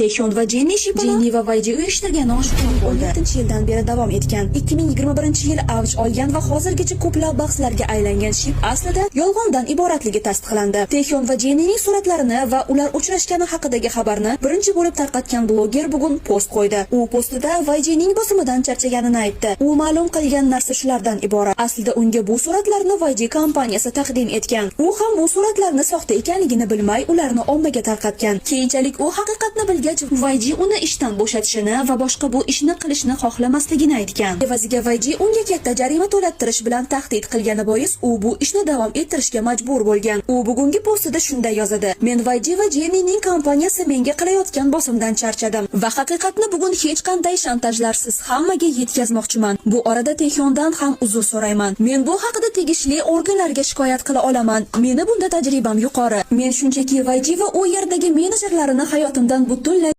Taehyung va Jennie shipini Jennie va YG uyushtirgani oshkor bo'ldi. 17-yildan beri davom etgan, 2021-yil avj olgan va hozirgacha ko'plab bahslarga aylangan ship aslida yolg'ondan iboratligi tasdiqlandi. Taehyung va Jenniening suratlarini va ular uchrashgani haqidagi xabarni birinchi bo'lib tarqatgan bloger bugun post qo'ydi. U postida YGning bosimidan charchaganini aytdi. U ma'lum qilgan narsa shulardan iborat. Aslida unga bu suratlarni YG kompaniyasi taqdim etgan. U ham bu suratlarni soxta ekanligini bilmay, ularni ommaga tarqatgan. Keyinchalik u haqiqatni bilgach, YG uni ishdan bo'shatishini va boshqa bu ishni qilishni xohlamasligini aytgan. Evaziga YG unga katta jarima to'lattirish bilan tahdid qilgani bois, u bu ishni davom ettirishga majbur bo'lgan. U bugungi postida shunday yozadi: "Men YG va Jenniening kompaniyasi menga qilayotgan bosimdan charchadim va haqiqatni bugun hech qanday shantajlarsiz hammaga yetkazmoqchiman. Bu orada Taehyungdan ham uzr so'rayman. Men bu haqida tegishli organlarga shikoyat qila olaman. Meni bunda tajribam yuqori. Men shunchaki YG va u yerdagi menejerlarini hayotimdan butunlay